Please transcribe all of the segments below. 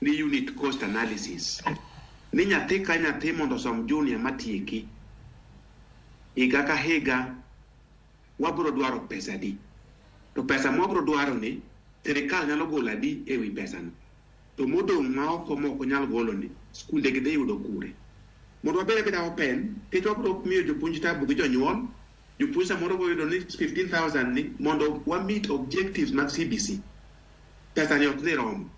Ni unit cost analysis ni nyathi ka nyathi mondo osom junior matieki higa ka higa, wabiro dwaro pesa adi, to pesa mwabiro dwaro ni sirikal nyalo golo adi ewi pesano, to modong' ma oko mok onyal golo ni skunde gi dhi yudo kure mondo wabed abeda open, nikech wabiro miyo jopuonj tabu gi jonyuol. Jopuonj samoro biro yudo ni 15,000 ni mondo wa meet objectives mag CBC, pesa ni ok dhi romo.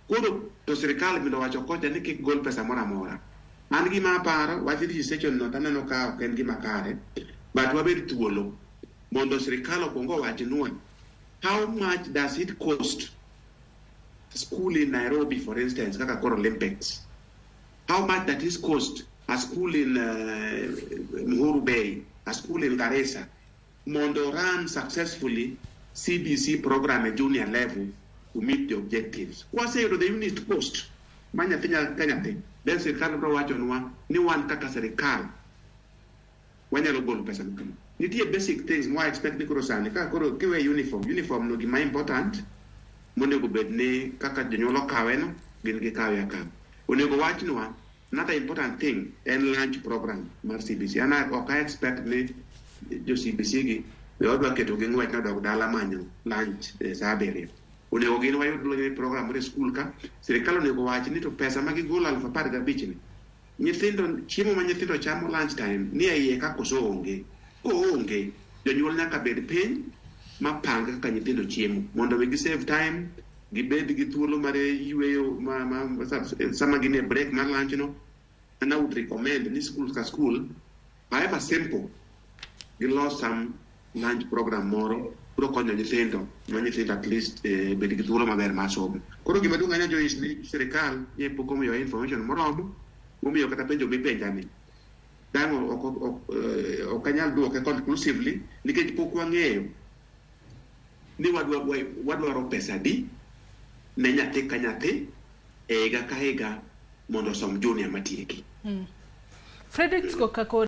Koro to sirikal bende owacho kocha ni kik gol pesa moro amora. An gima aparo, wach registration no taneno ka ok en gima kare, but wabed thuolo mondo sirikal okwong owachnwa how much does it cost school in Nairobi, for instance, kaka koro Olympics, how much that is cost a school in Muhuru Bay, a school in Garissa, mondo run successfully CBC program at junior level to meet the objectives. Kwaseyudo the unit cost ma nyathi ka nyathi, then sirikal biro wachonwa ni wan kaka sirikal wanyalo golo pesa ma kama. Nitie basic things mwa expect ni koro sani kaka koro kiwe uniform, uniform no gima important monego bed ni kaka jonyuol okawe no, gin gikawe akawa. Onego wachnwa another important thing en lunch program mar CBC. An ok I expect ni jo CBC gi be wadwa keto gi ng'wech nodog dala manyo lunch e saa 7. Onego gin wayud ni program mar e school ka sirikal onego wach ni to pesa ma gigolo 15,000 ni, nyithindo chiemo ma nyithindo chamo lunch time ni e iye ka koso onge. Koonge, jonyuol nyaka bed piny mapang kaka nyithindo chiemo mondo mi gi save time, gibed gi thuolo mar yweyo ma sama gin e break mar lunch no. And I would recommend ni school ka school, however simple, gilos some lunch program moro biro konyo nyithindo ma nyithindo at least bed gi thuolo maber mar somo. Koro gima duong' ahinya, Joyce, ni sirikal nye pok omiyo information moromo momiyo kata penjo mipenja ni dang' ok anyal duoke conclusively, nikech pok wang'eyo ni wadwaro pesa adi ne nyathi ka nyathi e higa ka higa mondo osom junior matieki. Frederick Kokako.